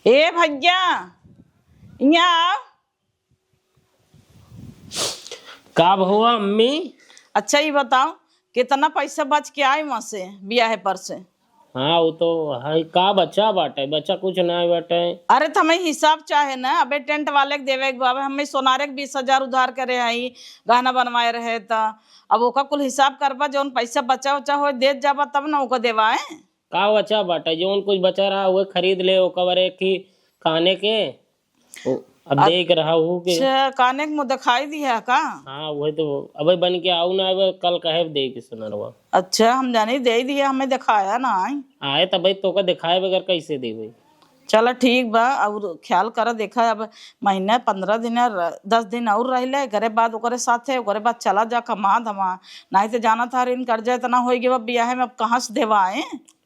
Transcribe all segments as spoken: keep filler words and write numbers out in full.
ए भैया, यहाँ आओ। का भवा अम्मी? अच्छा, ये बताओ, कितना पैसा बच के आए वहाँ से, बियाहे पर से? हाँ, वो तो है, का बचा बाटे? बचा कुछ ना बाटे। अरे, तो हमें हिसाब चाहे ना। अबे, टेंट वाले के देवे के बा, अबे हमें सोनारे के बीस हजार उधार करे हई, गहना बनवाए रहे त। अब ओका कुल हिसाब करबा, जौन पैसा बचा उचा हो, देत जाबा, तब ना ओका देवाए। का बचा बाटे? जौन कुछ बचा रहा, उहे खरीद ले, ओका बरे की काने के। ओ, अब हाँ। देख रहा हूँ कि अच्छा, काने के मुँह दिखाई दिया का? हाँ, वही तो। अबे बन के आऊ ना, अबे कल कहे दे के सुनरवा। अच्छा, हम जानी दे दिया, हमें दिखाया ना आई। आए तब भाई तोका दिखाए बगैर कैसे देबे? चला ठीक बा, और ख्याल कर, देखा अब महीना पन्द्रह दिन, दस दिन और रह ले, एकरे बाद ओकरे साथे, ओकरे बाद चला जा कमा धमा, नहीं तो जाना था ऋण कर्जा इतना हो गया बियाहे में, अब कहाँ से देवाए?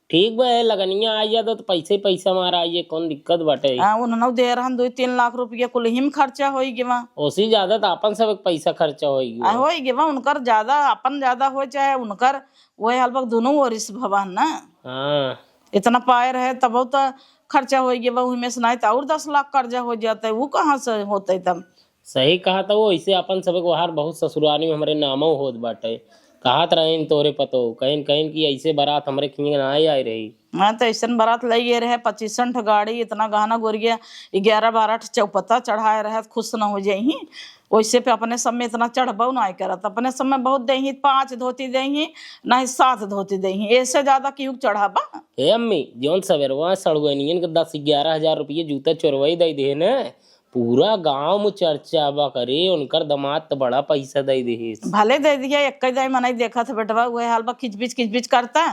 ठीक बा, ए लगनिया आ जात तो पैसे ही पैसा मारा आइए, कौन दिक्कत बाटे? हाँ, उन्होंने दे रहन दो तीन लाख रुपया, कुल ही में खर्चा होई गेवा। ओसी ज्यादा तो अपन सब एक पैसा खर्चा होई गेवा। आ, होई गेवा, उनकर ज्यादा, अपन ज्यादा हो चाहे उनकर, वही हाल बा, दोनों ओर से भवन ना। हाँ। इतना पाए रहे तब तो खर्चा होई गेवा, वही में से नहीं तो और दस लाख कर्जा हो जाता है, वो कहाँ से होता है तब? सही कहा था वो, ऐसे अपन सबे के वहार बहुत ससुरारी में हमरे नामो होत बाटे। कहत रहेन तोहरे पतो, कहिन, कहिन कि ऐसे बारात हमरे खिए ना आए, आए रही। हाँ, तो ऐसन बारात लई गए रहे, पच्चीसन ठो गाड़ी, इतना गहना गोरिया, ग्यारह बारह ठो चौपत्ता चढ़ाए रहे, खुश न हो जाई। वैसे पे अपने सब में इतना चढ़बो ना करत, अपने सब में बहुत देही, पाँच धोती देही, नहीं सात धोती देही, ऐसे ज्यादा क्यों चढ़ाबा? ए अम्मी, जौन सवेरवा सड़ुआनियन के दस ग्यारह हजार रुपये जूता चोरवाई दे दे ने, पूरा गांव में चर्चा बा करे, उनकर दामाद त बड़ा पैसा दे दिहिस। भले दे दिया, एक ही दाई मनई देखत है बेटवा, उहे हाल बा, किचबिच किचबिच करता,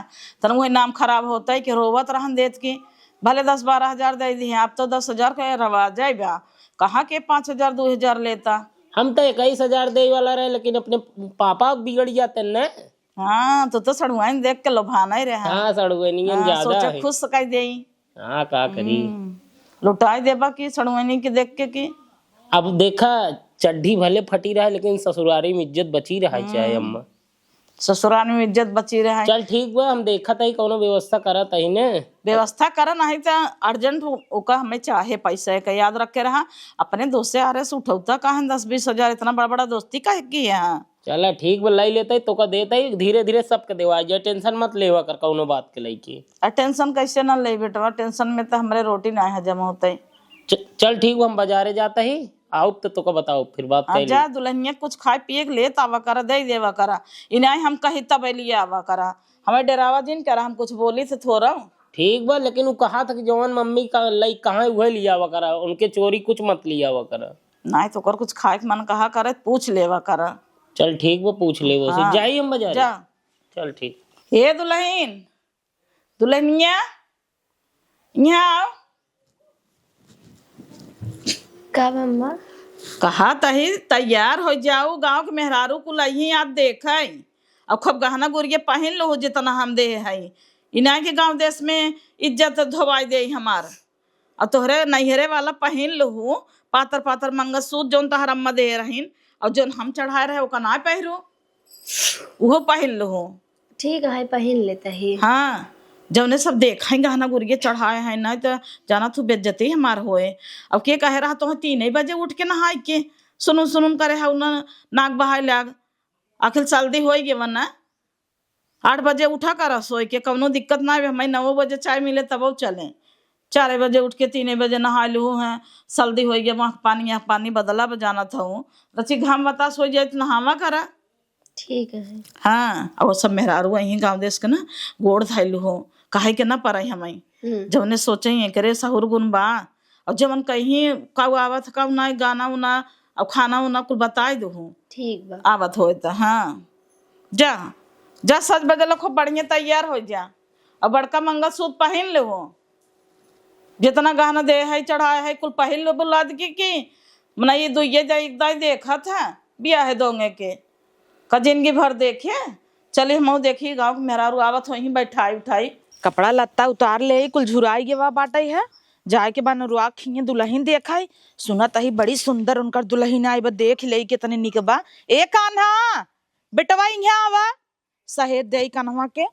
तन उहे नाम खराब होता है कि रोवत रहन देत की, भले दस बारह हजार दे दिए, आप तो दस हजार के रवाज है बा, कहाँ के पाँच हजार दो हजार लेता। हम तो इक्कीस हजार दे वाला रहे, लेकिन अपने पापा बिगड़ जाते न। हाँ, तो, तो सड़ुआइन देख के लोभाना ही रहे। हाँ, सड़ुआइनियन हाँ, ज्यादा सोचा है। खुश कर देई। हाँ, का करी? हम्म, लुटाई देबा की सड़ुआइनी के देख के की। अब देखा, चड्ढी भले फटी रहे, लेकिन ससुरारी में इज्जत बची रहे, चाहे हम्म। अम्मा। ससुराल में इज्जत बची रहे। चल ठीक बा, हम देखत हई, कौनो व्यवस्था करत हई ने। व्यवस्था करा, नहीं तो urgent हो-, ओका हमें चाहे पैसा है, का याद रख के रहा। अपने दोस्त से आरे से उठौता काहे दस बीस हजार, इतना बड़ा बड़ा दोस्ती काहे की है? चला ठीक बा, लाई लेते, तोका देते ही, धीरे धीरे सबके देवा जाए, tension मत लेवा कर कौनो बात के लेके। आ, tension कैसे ना ले बेटवा, tension में तो हमरे रोटी ना हजम होते। च-, चल ठीक बा, हम बाजारे जाता ही, आउब तो तोका बताओ, फिर बात आ, कर जा, ली। दुल्हनिया कुछ खाए पिए के लेत आवा करा, दे देवा करा, इनाई हम कही तब लिए आवा करा, हमें डरावा जिन करा, हम कुछ बोली थे थोड़ा। ठीक बा, लेकिन उ कहा था कि जवन मम्मी का लई कहाँ उहे लियावा करा, उनके चोरी कुछ मत लियावा करा। नहीं तो ओकर कुछ खाए के मन कहा करे, पूछ लेवा करा। चल ठीक बा, पूछ लेबो से। हाँ, जाई हम बाजारे। जा। चल ठीक। ए दुल्हन, दुल्हनिया, यहाँ आओ। का बा अम्मा? कहा तही तैयार हो जाऊ, गाँव के मेहरारू कुल अही आप देखे, और खूब गहना गुरिया पहिन लो जितना हम दे हई। इना के गाँव देश में इज्जत धोवाई दे हमार। और तोहरे नैहरे वाला पहिन लहू, पातर पातर मंगलसूत्र जौन तहर अम्मा दे रहीन, और जौन हम चढ़ाए रहे ओका ना पहिरू, उहो पहिन लहू। ठीक है, पहिन लेता ही। हाँ, जौने सब देखे गहना गुरिया चढ़ाए हैं, नहीं तो जाना तू बेइज्जती हमार होए। अब के कहे रहा तो तीन ही बजे उठ के नहाए के सुनुन सुनुन करे है, उन्हें नाक बहाए लाग। आखिर सर्दी होई गेवा ना, आठ बजे उठा करा सोई के, कौनो दिक्कत ना है। हमें नौ बजे चाय मिले तब चले, चार बजे उठ के तीन बजे नहा लू हैं, सर्दी होई गया, वहाँ पानी, यहाँ पानी बदला बजाना था हूँ, रची घाम बतास हो जाए तो नहावा करा। ठीक है। हाँ, और सब मेहरारू यहीं गाँव देश के ना गोड़ धाइलू हो, काहे के ना पराई हमें। हम्म। जौने सोचे एकरे सहूर गुण बा, और जवन कहीं का आवत का ना गाना उना और खाना उना कुल बताए दो हो। ठीक बा। आवत होए त, हाँ। जा, जा सज बजल खूब बढ़िया तैयार हो जा। और बड़का मंगलसूत्र पहिन ले हो। जितना गहना दे है, चढ़ाए है, कुल पहिन ले बुलाद की, की मना ये दुइये जा एक दाई देखत है, बियाहे दोंगे के। का जिंदगी भर देखे? चली हमहू देखी, गाँव के मेहरारू आवत होई, बैठाई उठाई। कपड़ा लत्ता उतार ले, कुल झुराई गेवा बाटई है। जाए के बा नरुआ खिए दुलहिन देखाई। सुनत ही बड़ी सुंदर उनकर दुलहिन आई बा, देख ले केतनी निक बा। ए कान्हा, बेटवा इहाँ आवा। सहेद देई कन्हवा के।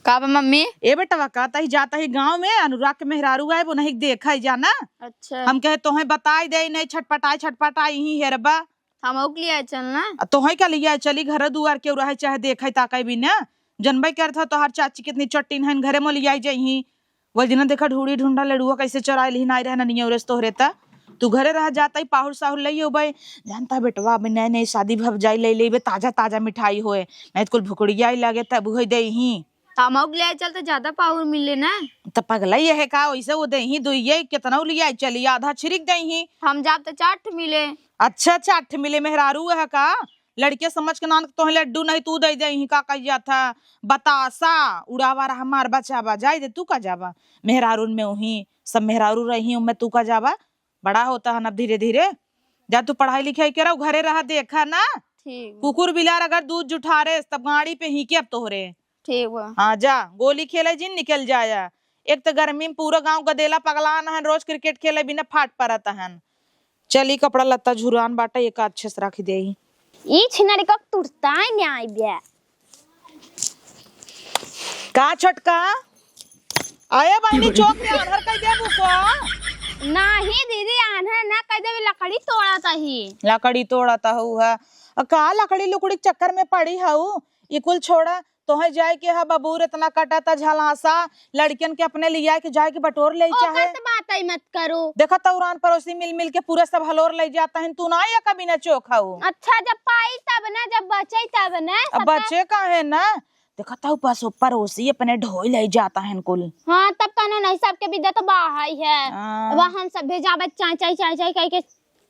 का बा मम्मी? ए बेटवा, का तही जाता ही गाँव में, अनुराग के मेहरारू आए, वो नहीं देखा ही जाना। अच्छा। हम कहे तोहे बताई दे, नहीं छटपटाई छटपटाई ही हेरबा। हम ओक लिया चलना। आ तोहे का लिया चली, घर दुआर के रहे चाहे देखे ताके भी ना। जनबे करत ह तोहार चाची कितनी चट्टीन है, घरे में लिया जाई ही। वो दिना देखा ढूढ़ी ढूंढा लड़ुआ कैसे चराई लिही, नाई रहे ननिया उरेस तोहरे त। तू घरे रह जाता ही, पाहुर साहुर लई होबे। जानता बेटवा, अबे नए नए शादी भव जाई, लई लेबे ताजा ताजा मिठाई होए, नहीं तो कुल भुकड़िया ही लगे तब हुए दे ही। त हम ओक ले चल त ज्यादा पाहुर मिले ना। त पगला ये है का, वैसे वो दे ही दुइये, कितना लिया चली, आधा छिरिक दे ही। हम जाब त चार ठे मिले। अच्छा, चार ठे मिले, मेहरारू है का? लड़के समझ के नान तोहे लड्डू नहीं तू दे दे ही, का कह जात है? बतासा उड़ावा रहा हमार बचावा, जाए दे, तू का जाबा? मेहरारून में उही सब मेहरारू रही, उनमें तू का जाबा? बड़ा होता है ना धीरे धीरे। जा तू पढ़ाई लिखाई करा, घरे रहा, देखा ना। ठीक बा। कुकुर बिलार अगर दूध जुठारे तब गाड़ी पे ही के अब तोहरे। ठीक बा। हाँ जा, गोली खेले जिन निकल जाया। एक तो गर्मी में पूरा गाँव गदेला पगलान हन, रोज क्रिकेट खेले बिना फाट परत हन। चली कपड़ा लत्ता झुरान बाटे, एक अच्छे से रख देई। ई छिनरी का तुरता न्याय बे। का छोटका? अये बहिनी, चोक रे आन्हर कई देबू को? नाही दीदी, आन्हर ना कई देबी, लकड़ी तोड़त ही। लकड़ी तोड़त हऊ है। अ, का लकड़ी लुकड़ी के चक्कर में पड़ी हऊ? ई कुल छोड़ा, तोहे जाए के ह बबूर, इतना कटा ता झलासा, लड़कियन के अपने लिया के जाए के बटोर ले ओकर चाहे। त बात ही मत करू। देखा तौरान पड़ोसी मिल मिल के पूरा सब हलोर ले जाता है, तू ना या कभी ना चोक हऊ। अच्छा, जब पाई तब ना, जब बचे तब ना, अब सबका बचे काहे ना? देखत हऊ, पसो पड़ोसी अपने ढोई लई जात हन कुल। हाँ, तब कनो नहीं, सबके बिदा तो बाहई है। हाँ। अब हम सब भेजाबे चाय, चाय, चाय, चाय कह के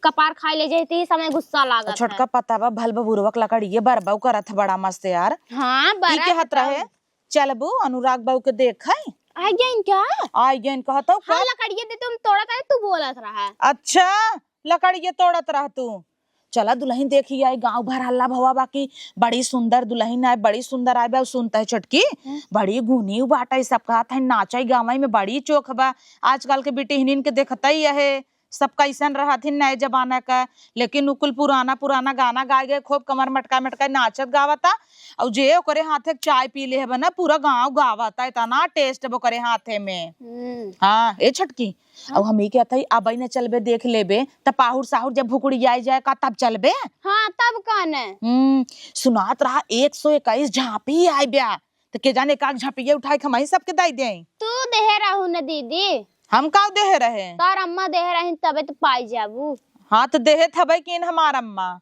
कपार खाई ले जाती, समय गुस्सा लागत छोटका है। पता बा, भल बबुरवक लकड़िए बरबऊ करत है बड़ा मस्त यार। हाँ, ई बरा कहत रहे, "चलबू अनुराग बाबू के देखे?" आ गया इनका? आ गया इनका, तो हाँ, का? लकड़िए दे तुम तोड़त रहे, तू बोलत रहा। अच्छा, लकड़िए तोड़त रह तू। चला दुलहिन देखी आई, गाँव भर हल्ला भवा बा कि बड़ी सुंदर दुलहिन आए, बड़ी सुंदर आए बा। सुनत है छोटकी, हम्म। बड़ी गुनी बाटे, सब कहत है नाचे गावे में बड़ी चोख बा। आजकल के बिटिहनिन के देखते ही है, सब कैसन रहत ही नए जमाना का, लेकिन उ कुल पुराना पुराना गाना गाए गए, खूब कमर मटका मटका नाचत गावता। और जे ओकरे हाथे चाय पी ले हबे ना, पूरा गाँव गावता, इतना taste बा ओकरे हाथे में। हम्म। हाँ, ए छोटकी, हाँ? अब हम ई कहत हई, अबई न चलबे, देख लेबे, त पाहुर साहुर जब भुकुड़ियाई जाए का, तब चलबे? हाँ, तब कौन है? हम्म, सुनात रहा, एक सौ इक्कीस झांपी आए ब्या, त के जाने, एक आध झांपिया उठाए के हमही सबके दई देई। तू देहे रहू न दीदी। हम का देहे रहे? तोर अम्मा देहे रही, तबे तो पाई जाबू। हाँ, त देहे थबे किन हमार अम्मा।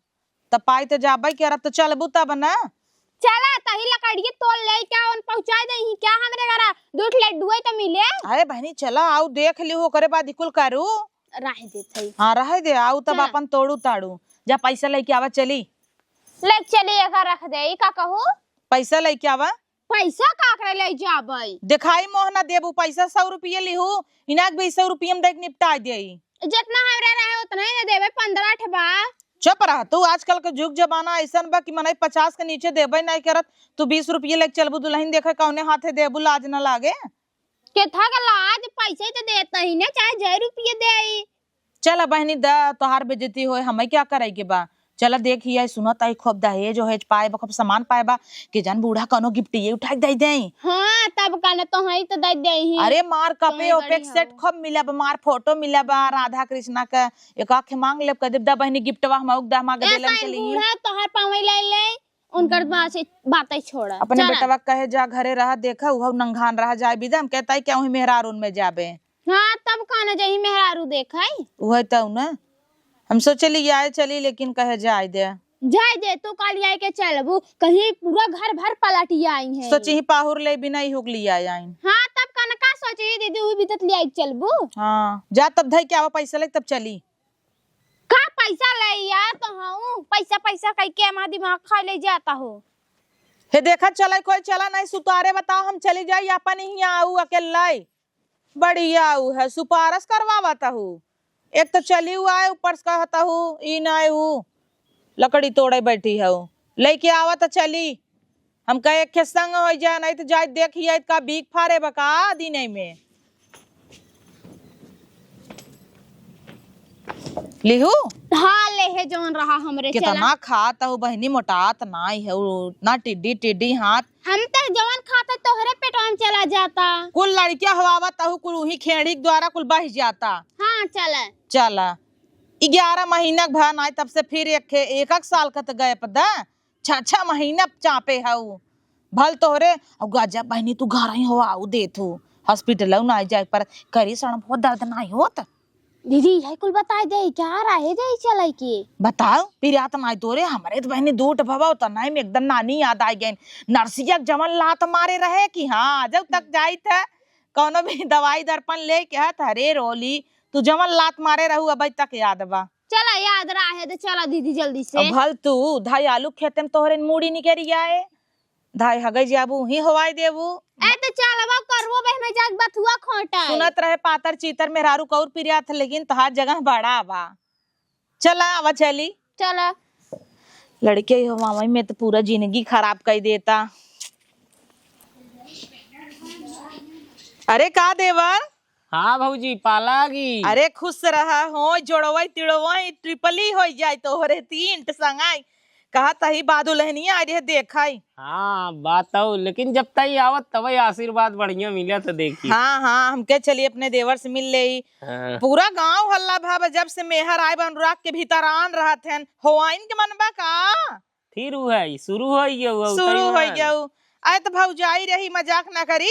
त पाई त जाबे के, अरे त चलबू तब न। चला, तही लकड़िए तोड़ ले, क्या उन पहुँचा दे ही, क्या हमरे घरा दू ठे लड्डुए त मिले? अरे बहनी, चला, आऊ देख लिहू, ओकरे बाद ही कुल करू। रह दे थई। हाँ, रह दे, आऊ तब चला। अपन तोड़ू ताड़ू। जा पैसा लेके आवा, चली। ले चली, एका रख दे, ई का कहू? पैसा लेके आवा। पैसा का करे ले जाबे? देखाई मोह ना देबू, पैसा सौ रुपये लिहू, इनाक भी सौ रुपये में देख निपटा देई। जितना हमरा रहे उतना ही ना देबे, पन्द्रह ठे बा। चुप रह तू, आजकल के जुग जमाना ऐसन बा कि मनई पचास के नीचे देबे नहीं करत। तू बीस रुपये लेके चलबू दुलहिन, देखे कौने हाथे देबू, लाज ना लागे। केथा का लाज, पैसे तो देता ही ना, चाहे जय रुपये दे। चला बहनी, द तोहार बेइज्जती होए, हमें क्या करे के बा? चला देखी आई, सुनत आई, खूब दहेज ओहेज पाए बा, खूब सामान पाए बा, के जान बूढ़ा कौनो गिफ्टिए उठा के दे दे। हाँ, तब का न, तोहई तो दे दे ही। अरे मार कपे तोहई ओपे बड़ी set हो। खूब मिला बा, मार फोटो मिला बा राधा कृष्णा के, एक आँख मांग लेब, कह देब, "द बहनी गिफ्टवा हम आउक द, हम आगे ए देलन साइन के लिए।" बूढ़ा तोहार पावे ले ले, उनकर बात से, बातें छोड़ा। अपने चला। बेटवा कहे जा घरे रहा, देखा उहउ नंघान रहा, जाए बिदा, हम कहता है क्या वही मेहरारून में जाबे। हाँ, तब का न जही मेहरारू देखे। उहे तउ न। हम सोचली आए चली, लेकिन कहे जाए दे। जाए दे, तू काल आए के चलबू, कहीं पूरा घर भर पलटी आई है। सोची ही पाहुर ले बिना ही हुक लिया आइन। हाँ, तब का न का सोची दीदी, उ बिदत ले आई के चलबू। हाँ, जा तब धई के आवा पैसा ले तब चली। का पैसा ले यार, तो हाँ, पैसा पैसा कह के हमारा दिमाग खा ले जाता हो। हे देखा चले कोई चला नहीं सुतारे, बताओ हम चली जाई अपन ही आऊ अकेलाई। बढ़िया ऊ है, सुपारस करवावत हू। एक तो चली ऊ आए, ऊपर से कहत हू, ई ना आए ऊ, लकड़ी तोड़े बैठी हऊ। लेके आवा तो चली। हम कहे, "एक संग हो जाए, नहीं तो जाए देखिए, का बीक फारे बका दिने में।" लिहू? हाँ, लेहे जौन रहा हमरे, कितना चला। खात हऊ बहिनी, मोटात नाई है, उ ना टिड्डी, टिड्डी हाथ। हम त जवन खात है तोहरे पेटवा में चला जाता। कुल लड़किया हवावा तहु कुल उही खेड़ी के द्वारा कुल बह जाता। हाँ, चला। चला। ग्यारह महीना के भा नाई, तब से फिर एक, एक, एक साल का त गैप द। छह, छह महीना चापे हऊ। भल तोहरे, अब गजब बहिनी तू घर ही हवाऊ देत हू। हॉस्पिटल ना जाए पर करी सड़न बहुत दर्द नाई होत। दीदी, यही कुल बताई दे, का रहे जाई चलाई के? बताओ, पिरात नाई तोरे, हमरे त बहिनी दूठ भवा त नाई में एकदम नानी याद आ गई। नरसिया के जवन लात मारे रहे कि हाँ, जब तक जाई थे, कौनो भी दवाई दर्पण ले के हाथ, "अरे रोली, तू जवन लात मारे रहू, अबे तक याद बा।" चला, याद रहे तो चला दीदी, जल्दी से। अब भल तू धाई आलू खेते में तोहरे मूड़ी निकरी आए, धाई हगई जाबू, ही हवाई देबू। ए, तो चल, अब करबो बे, हमें जाके बथुआ खोटा है। सुनत रहे पातर चीतर मेहरारू कौर पिरियात, लेकिन तोहार जगह बड़ा बा। चला, आवा चली। चला। लड़के ही हवाई में तो पूरा जिंदगी खराब कर देता। अरे का देवर? हाँ भौजी, पालागी। अरे खुश रहा, हो जोड़वई तिड़वई ट्रिपली हो जाए तोहरे तीन ट संगाई। कहा तही बादुलहनिया आ रहे देखाई। हाँ, बात हो, लेकिन जब तई आवत तबई आशीर्वाद बढ़िया मिला तो देखी। हाँ, हाँ, हमके चली अपने देवर से मिल लेई। हाँ। पूरा गांव हल्ला भावा जब से मेहर आए बा अनुराग के भीतर आन रहत हन। हो आइन के मन बा का? फिर उ है, शुरू हो गया, उ शुरू तई हो ना। गया उ। आए तो भौजाई रही, मजाक ना करी।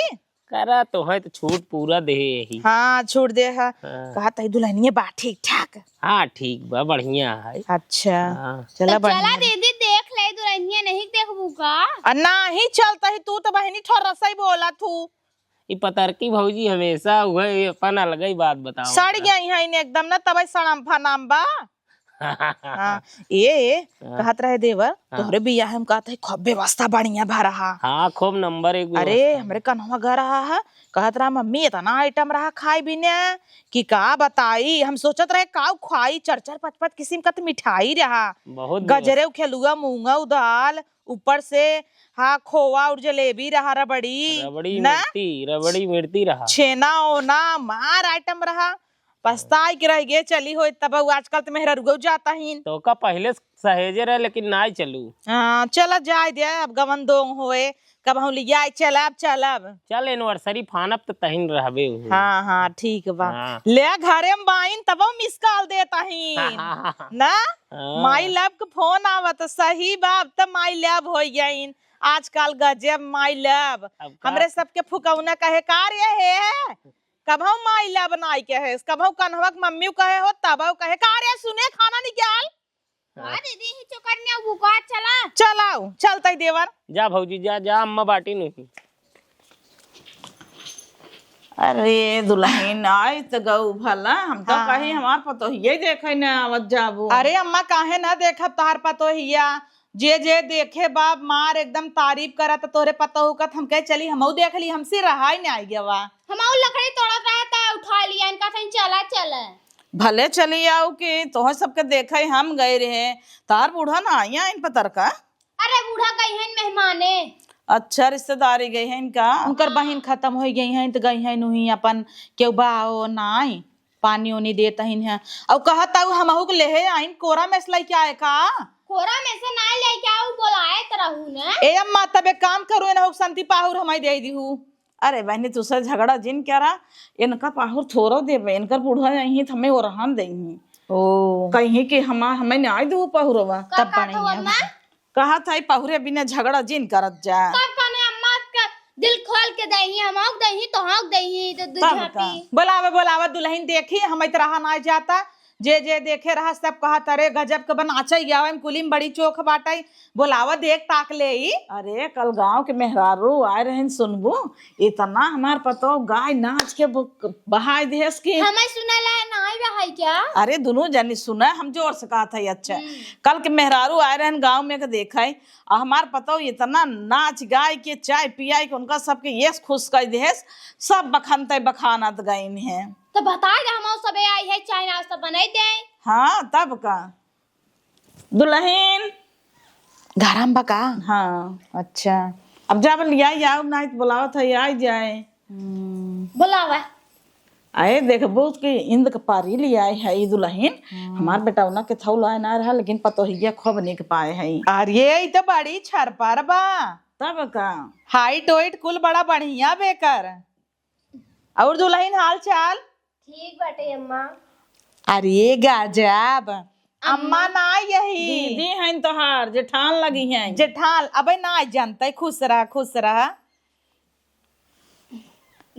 करा तो है तो छूट पूरा दे यही। हाँ, छूट दे है। हाँ। कहा तई दुल्हनिया बा ठीक ठाक? हाँ, ठीक बा, बढ़िया है। अच्छा। हाँ। चला तो चला बढ़िया। दीदी, देख ले दुल्हनिया, नहीं देखबू का? आ, नाही चलता ही, तू तो बहिनी ठोर रसई बोला तू। ई पतरकी भौजी हमेशा उहे अपन अलगई बात बतावत सड़ रहे। गई है इन्हें एकदम ना, तबई सड़म फनाम बा। हाँ, ए, हाँ। कहत रहे देवर, हाँ। तोहरे बियाह में कहत है खूब व्यवस्था बढ़िया भा रहा। हाँ, खूब नंबर एक अरे, व्यवस्था। हमरे कन्हवा गा रहा है, कहत रहा, "मम्मी, इतना आइटम रहा खाए पीने कि का बताई, हम सोचत रहे काऊ खाई, चार चार पाँच पाँच किस्म का तो मिठाई रहा, बहुत गजरे व्यवस्था। खेलुआ, मूंगा दाल, ऊपर से, हाँ, खोवा और जलेबी रहा, रबड़ी, रबड़ी ना? मिर्ती, रबड़ी मिर्ती रहा। छेना ओना, मार आइटम रहा।" पछताए के रह गए, चली होई तब उ आजकल त मेहररुआ जाता ही। तो का पहले सहेजे रहे, लेकिन नाई चलू। हाँ, चला जाए दे, अब गवन दोंग होए, कब हम लियाए चलब, चलब। चल, एनिवर्सरी फानब त तहिन रहबे हूँ। हाँ, हाँ, ठीक बा। हाँ। ले घरे में बाइन, तब हम मिस कॉल देता ही। ना? हाँ। माई लव के फोन आवत, सही बा, अब त माई लव हो गइन। आजकल गजब माई लव। अब का? हमरे सबके फुकौना कहे, "का रे हे? कबहू माई लव नाई कहे, कबहू कन्हवा के मम्मी कहे हो, तब कहे, 'का रे सुने, खाना निकाल।'" हाँ। हाँ दीदी, ही चोकर में वो का चला। चलाओ, चलतई देवर। जा भौजी, जा, जा, अम्मा बाटी नहीं। अरे दुल्हन, आई त गऊ भला, हम तो हाँ। कही हमार पतोहिए देखे न आवत जाबू। अरे अम्मा, काहे ना देखब तोहार पतोहिया? जे जे देखे बाप मार एकदम तारीफ करत, तोहरे पतोहू का, हम कहे चली हमहू देख ली, हमसे रहाई नहीं आई गवा। हमहू लकड़ी तोड़त रहे त उठा लिया, इनका कहीं चला चला। भले चली आओ कि तोहर सबके देखे हम गए रहे, तार बूढ़ा ना आइया इन पतर का। अरे बूढ़ा कहीं हैं मेहमाने। अच्छा, रिश्तेदारी गई है इनका। उनकर बहिन खत्म हो गई है त गई है नुही अपन केहू बा ओ नाई। पानी ओनी देत हइन है। अउ कहत हऊ हमहू के लेहे आइन, कोरा में से लइके आए का? कोरा में से ना लइके आऊ, बोलाए त रहू न। ए अम्मा, तब एक काम करू, एनहू के संती पाहुर हमाई दे दिहू। अरे बहनी, तू से झगड़ा जिन करा, इनका पाहुर थोरो देबे, इनकर बूढ़ा यहीं त हमें ओरहन देही। ओ। कहीं कि हमा-, हमें नाई दू पाहुरवा। का तब कहत हऊ बढ़िया। अम्मा? कहत है, "पहुरे बिना झगड़ा जिन करत जा।" तब कने अम्मा के दिल खोल के दही, हम आउक दही, तो आउक दही, तो दूध तब झापी। का? बोलावा, बोलावा, दुल्हन देखी, हम इत रहा ना जाता। जे, जे देखे रहा, सब कहत, "अरे, गजब के बनाचई गया, हम कुली में बड़ी चोख बाटई।" बोलावा, देख ताक ले ई। अरे, कल गांव के मेहरारू आए रहन, सुनबू, इतना हमार पतोह गाय नाच के ब-, बहाई देहस की। हमें सुनाला है, ना आई बहाई क्या? अरे, दुनू जनी सुना, हम जोर से कहत है, अच्छा। हम्म। कल के मेहरारू आए रहन गांव में के देखे, आ हमार पतोह इतना नाच गाय के, चाय पियाई के उनका सबके यस खुश कर देहस, सब बखानते बखानत गइन हैं। तो बताए दे, हम सबे आई है, चाय नाश्ता बनाई दे। हाँ, तब का। दुल्हन। घर में बा का? हाँ। अच्छा। अब जब लिया जाओ, नहीं तो बुलावत है, आ जाए। हम्म। बुलावा। अरे देखबो कि इंद के पारी लिया है ई दुल्हन। हम्म। हमार बेटा उना के थौ लाए ना रहा, लेकिन पतोहिया खूब निक पाए है। अरे, ई तो बड़ी छरपर बा। तब का? Height ओइट कुल बड़ा बढ़िया बेकर। और दुलहिन, हाल चाल? ठीक बाटे अम्मा। अरे गजब, अम्मा अम्मा। ना यही। दीदी हईन तोहार, जेठान लगी हैं। जेठान, अबे ना जनते, खुश रह, खुश रह।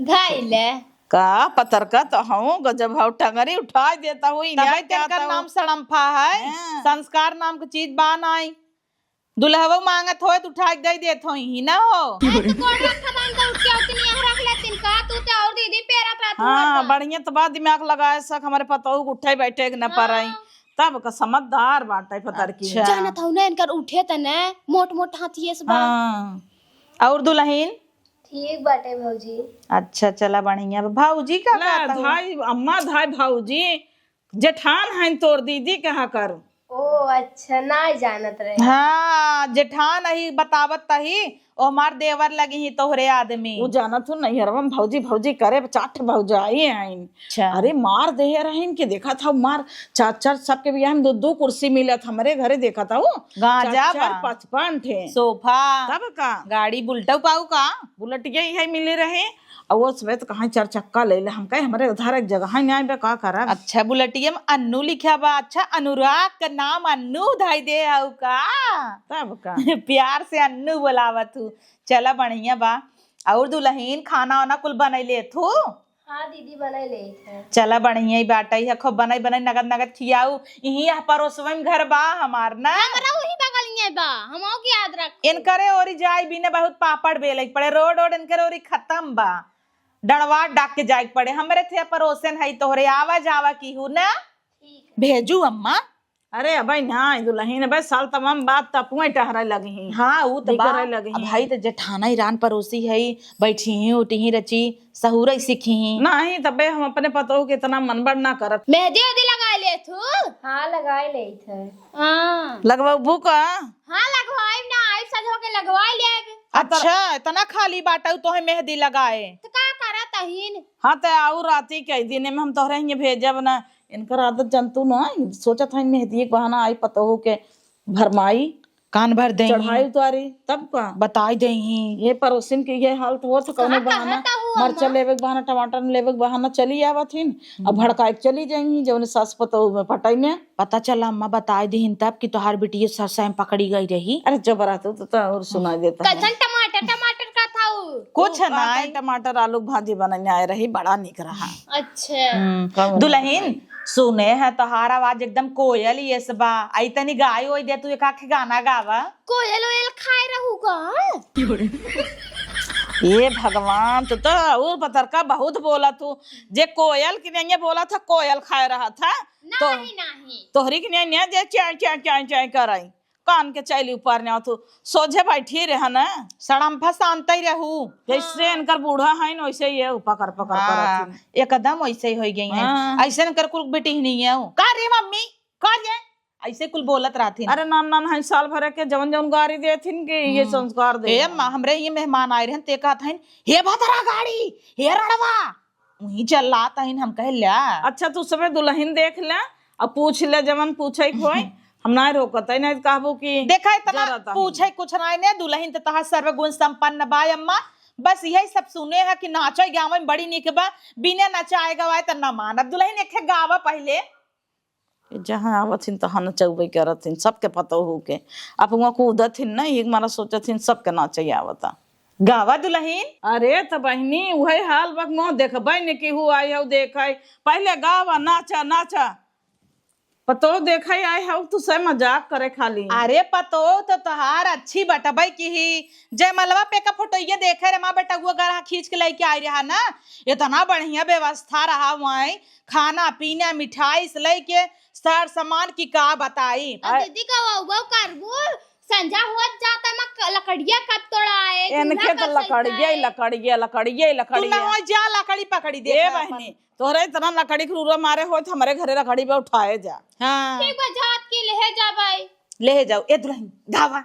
धइले। का पतरका तो हूँ, गजब हऊ, टंगरी उठाई देता हूँ, तबे इन्हें तेनकर कहता हूँ। नाम सड़म्फा है, हाँ। संस्कार नाम के चीज बा नाई। दुल्हवो मांगत होए त उठाइ के दइ देत होइहीं, ना हो? ए, तू गोड़ रखा था, इनका उठ के उतनी यहाँ रख लेतिन का? तू ते और दीदी पेरा था तू हाँ, हटा। बढ़िया त बा दिमाग लगाए सक, हमरे पतोहू के उठे बैठे के न हाँ। परई। तब का समझदार बाटे पतरकी। अच्छा। जानत हऊ ना, इनकर उठे त न मोट मोट हाथिये से बा। हाँ। और दुलहिन? ठीक बाटे भौजी। अच्छा, चला बढ़िया बा। भौजी का ना, कहत हऊ? धाई अम्मा, धाई भौजी। जेठान हईन तोर दीदी कहा कर। ओ अच्छा, नाई जानत रहे। हाँ, जेठान अही बतावत तही, ओ हमार देवर लगिहीं तोहरे आदमी। उ जानत हूँ नैहरवा में भौजी भौजी करे, चार ठे भौजाई हईन। अच्छा। अरे मार देहे रहीन कि देखत हऊ मार, चार चार सबके बियाह में दू दू कुर्सी मिलत, हमरे घरे देखत हऊ गांजा चार चार बा। पचपन ठे। सोफा। तब का? गाड़ी बुलेटो पाऊ का? बुलेटिया ही है मिले रहे। और वो सवेत कहाँ चार चक्का ले ले, हम कहे, "हमरे उधार एक जगह ही नहीं बे, का करब?" अच्छा, बुलेटिया में अन्नू लिखा बा। अच्छा, अनुराग का नाम अन्नू धई दे हऊ का? तब का? प्यार से अन्नू बोलावत हूँ। चला, बढ़िया बा। और दुलहिन, खाना वाना कुल बनाई लेत हू? हाँ दीदी, बनाई लेत है। चला, बढ़िया ही बाटे, इहे खूब बनाई बनाई नगद नगद खियाऊ। इहीं यह परोसवे में घर बा हमार ना। हमरा वही बगलिए बा, हम के याद रख। इनकरे ओरी जाई बिना बहुत पापड़ बेले के पड़े, रोड ओड इनकरे ओरी खत्म बा। डंडवा डाक के जाए के पड़े। हमरे थे परोसन है तोहरे, आवा जावा की हूँ ना। ठीक है। भेजू अम्मा। अरे अबे ना, दुलहिन अबे साल तमाम बाद तपुए टहरे लगिहीं। हाँ, ऊ त बा। निकरे लगिहीं। अब हई त जेठाना ही रान परोसी है, बैठिहीं उठिहीं रची, सहूरई सीखिहीं। नहीं, तबे हम अपने पतोह के इतना मनबढ़ ना करत। मेहंदी ओहदी लगाए लेत हू? हाँ, लगाए लेत है। हाँ। लगवाबू का? हाँ, लगवाइब ना, आइब सजो के लगवाई लेब। अच्छा, इतना खाली बाटऊ तोहे मेहंदी लगाए। त का करत अहिन? हाँ, त आऊ राती के दिने में हम तोहरे हियाँ भेजब ना। इनकर आदत जनतू ना, सोचत हईन मेहंदी के बहाना आई पतोहू के भरमाई। कान भर देई। चढ़ाई उतारी, तब का? बताई देई। ये परोसिन के ये हाल तो होत, कौनो बहाना, मरचा लेवे के बहाना, टमाटर लेवे के बहाना चली आवत हिन, अब भड़काए के चली जाई, जौने सास पतोहू में पटाई में। पता चला अम्मा बताई दिहिन तब कि तोहार बिटिया ससै में पकड़ी गई रही। अरे जबरा तू तो, तो और सुनाई देता है। कैसन टमाटर, टमाटर का था उ? कुछ उ का नाई। टमाटर आलू के भाजी बनाने आए रही, बड़ा निक रहा। अच्छा। हम्म। दुलहिन, सुने है तोहार आवाज एकदम कोयल यस बा। आई तनी गाय ओय दे, तू एक आखे गाना गावा। कोयल ओयल खाए रहू का? ये भगवान, तू तो और पतरका बहुत बोला तू। जे कोयल की नहीं बोला था, कोयल खाए रहा था। तो नहीं, नहीं। तोहरी की नहीं, नहीं, जे चाय, चाय, चाय, चाय कराई। कान के चैली ऊपर ने तू सोझे बैठी रहे ना। सड़म्फा शांत ही रहू। जैसे इनकर बूढ़ा है न, वैसे ये पकड़, पकड़, हाँ, करत हिन। एकदम वैसे ही हो गई हैं। हाँ। ऐसे इनकर कुल बेटी ही नहीं है। का रे मम्मी, का रे? ऐसे कुल बोलत रहथिन। अरे नान नान है साल भर के जवन जवन गारी देथिन के ये हम्म। संस्कार दे। ए माँ, हमरे ये मेहमान आए रहन, ते कहत हन, "हे भतरा गाड़ी, हे रड़वा।" वहीं चल लात हन, हम कहे, "ल्या।" अच्छा, तू सबे दुलहिन देख ले, अब पूछ ले जवन पूछे के होई। हम ना रोकत है, नहीं कहबू कि देखा, इतना जरत हन। पूछे कुछ नहीं ने, दुलहिन त तहार सर्वगुण संपन्न बा अम्मा। बस यही सब सुने है कि नाचे गावे में बड़ी निक बा, बिना नचाए गवाए त ना मानब। दुलहिन एक ठे गावा पहले। जहाँ आवत हिन, तहाँ नचउबे करत हिन, सबके पतोहू के। अब हुआं कूदत हिन ना, एक मारा सोचत हिन, सबके नाचे आवता। गावा दुलहिन। अरे त बहिनी, उहे हाल बा, मुँह देखबे न केहू आई हऊ देखे। पहले गावा, नाचा, नाचा। पतोह देखे आई हऊ, तू से मजाक करे खाली। अरे पतोह त तोहार अच्छी बटबे की ही। जयमलवा पे का फोटो ये देखे रे माँ, बेटा वो गरहा खींच के लेके आई रहा ना। इतना बढ़िया व्यवस्था रहा वहीं। खाना पीना, मिठाई से लेके सर सामान की का बताई। अब आय- दीदी का वो, वो करबू, संझा होत जाता, मैं क-, लकड़िया कब तोड़ाए, इनके चूल्हा तो कब लकड़िया ही सलताए। लकड़िया, लकड़िया ही तू लकड़िया। ना हो जा, लकड़ी पकड़ी दे ए का बहिनी, अपन। तोहरे इतना लकड़ी के रूरा मारे होत, हमरे घरे लकड़ी पे उठाए जा। हाँ। ठीक बा, जात की ले जाबाई। ले जाओ, ए दुलहिन, धावा।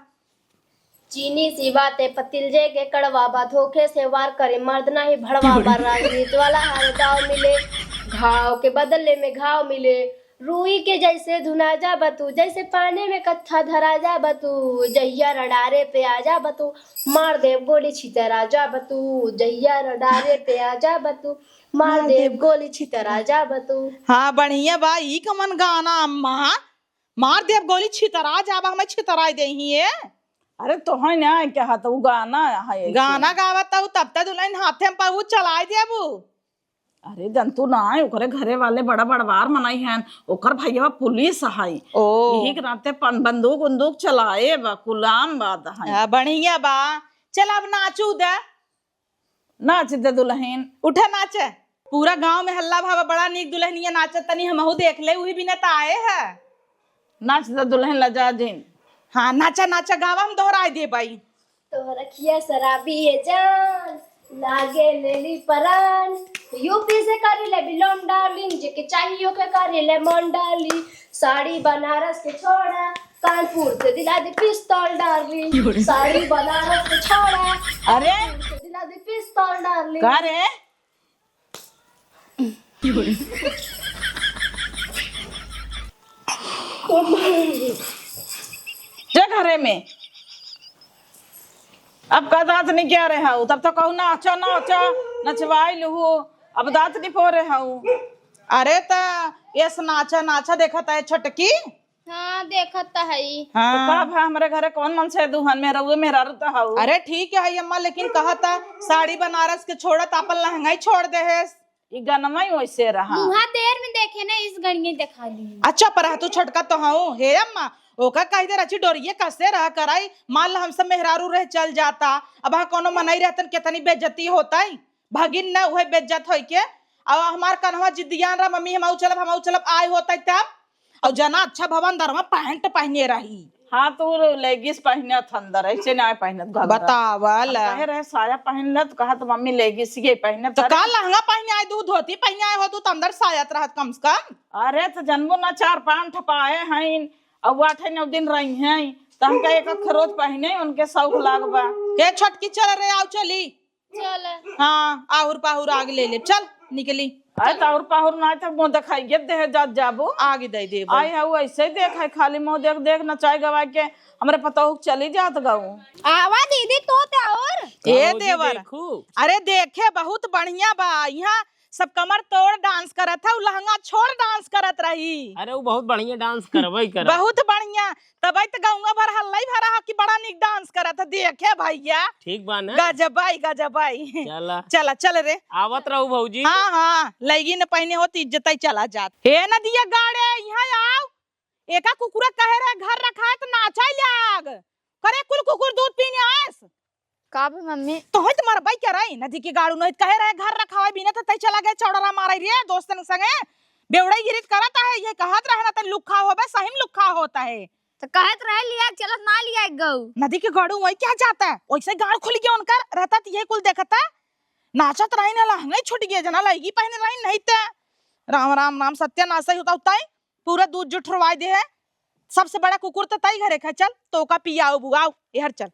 चीनी सी बातें पतिल जे के कड़वा बा, धोखे से वार करे मर्द नाही भड़वा बा। राजनीति वाला हर दाव मिले, घाव के बदले में घाव मिले। रुई के जैसे धुना जा बतू, जैसे पानी में कत्था धरा जा बतू, जहिया रडारे पे आ जा बतू, मार देब गोली छितरा जा बतू, जहिया रडारे पे आ जा बतू, मार देब गोली छितरा जा बतू। हाँ, बढ़िया बा। ई कमन गाना अम्मा? मार देब गोली छितरा जाबा, हमें छितराई देही ये। अरे तोहई ना क्या हाथ उ गाना है ऐसे। गाना गावत हऊ तब तक दुल्हन हाथे में पहुँच चलाई देबू। अरे जनतू ना है, ओकरे घरे वाले बड़ा बड़वार मनई हैं, ओकर भैया पुलिस है। ओ। यही के नाते पन-, बंदूक उंदूक चलाए बा, गुलाम बात है। हाँ, बढ़िया बा। चल अब नाचू दे। नाच दे दुल्हन। उठे नाचे। पूरा गांव में हल्ला भावा, बड़ा नीक दुल्हनिया नाचत तनी, हमहू देख ले, उही बिना त आए है। नाच दे दुल्हन लजा जिन। हाँ, नाचा, नाचा, गावा, हम दोहराई देबई। तोहर अखिया शराबी है जान, लागे लेली परान। यूपी से करी ले belong darling, जेके चाहियो के करी ले मन darling। साड़ी बनारस के छोड़ा, कानपुर से दिला दे पिस्तौल darling। साड़ी बनारस के छोड़ा, अरे? कानपुर से दिला दे पिस्तौल darling। का रे? जा घरे में। अब का दाँत निकारे हऊ, तब तो कहू नाचा नाचा, नचवाई लूहू, अब दाँत निपोरे हऊ। अरे त एस नाचा नाचा देखत है छोटकी। हाँ, देखत त हई। हाँ। तो का भा हमरे घरे कौन मन से दुहन में रहुए में रह त हऊ। अरे ठीक है अम्मा, लेकिन कहत साड़ी बनारस के छोड़त आपन लहंगा ही छोड़ दे है। ई गनमा ही वैसे रहा। मुहा देर में देखे ना, इस गणिये दिखा दी। अच्छा, पर तू छोटका तो हऊ। हे अम्मा, ओका कह दे रची डोरिये कसे रहा कराई, मान ला हम सब मेहरारू रह चल जाता, अब हाँ कोनो मनई रहतन, कितनी बेइज्जती होता है, भगिन न उहे बेइज्जत होई के। अब हमार कन्हवा जिद्दियान रहा, मम्मी हमहू चलब, हमहू चलब, आए होता तब। और जना अच्छा भवन दरवा पैंट पहने रही। हाँ, तो वो लेगिस पहनत अंदर, ऐसे ना पहनत घघरा। बतावल। हम कहे रहे साया पहन ले, तो कहत मम्मी लेगिस ये पहनत। तो अरे का लहंगा पहने आए, दू धोती पहने आए हो, तू तो अंदर सायत रहत कम से कम। अरे तो जनबो ना, चार पाँच ठपाए हैं, अब आठे नौ दिन रही हैं, तो हम कहे एक अक्ख रोज पहने, उनके शौक लागबा। ए छोटकी चल रे, आओ चली। चल। हाँ, आहुर पाहुर आग ले ले, चल निकली। अरे तो आहुर पाहुर ना तो मुँह दिखाई गे देह जात जाबो। आगे दे देबो। आई है वो ऐसे ही देख है, खाली मुँह देख देख नचाई गवाई के हमरे पतोह चली जात गऊ। आवा दीदी तो ते और ए भौजी देवर। देखू। अरे देखे बहुत बढ़िया बा, यहाँ सब कमर तोड़ डांस करत है, उ लहंगा छोड़ डांस करत रही। अरे वो बहुत बढ़िया डांस करबई करत। बहुत बढ़िया। तबई त गौवा भर हल्ला ही भरा ह कि बड़ा नीक डांस करत ह। देखे भैया। ठीक बा ना? गजबई, गजबई। चला। चला, चल रे। आवत रहू भौजी। हाँ, हाँ, लैगी न पहिने होत इज्जतई चला जात। हे नदिया गाड़े, यहाँ आव। एका कुकुरा कहे रहे घर रखाए त नाचाई लाग। करे कुल कुकुर दूध पीने आएस। का बे मम्मी? तोहई त मरबई के रही, नदी के गाड़ू नहीं त कहे रहे घर रखावे बिना त तई चला गए चौड़रा मारे रे दोस्तन संगे। बेवड़ई गिरित करत है, ये कहत रहे ना त लुखा होबे, सही में लुखा होत है। त कहत रहे लिया चलत ना लिया गऊ। नदी के गाड़ू वही क्या जाता है? वैसे गाड़ खुल गया उनकर, रहता त ये कुल देखता। नाचत रही ना लहंगा ही छूट गया, जना लहंगी पहने रही नहीं त। राम, राम, राम, सत्यानाश ही होता, होता ही। पूरा दूध जुठरवाई दे है। सबसे बड़ा कुकुर त तई घरे खा, चल, तोका पियाओ बुआओ, एहर चल।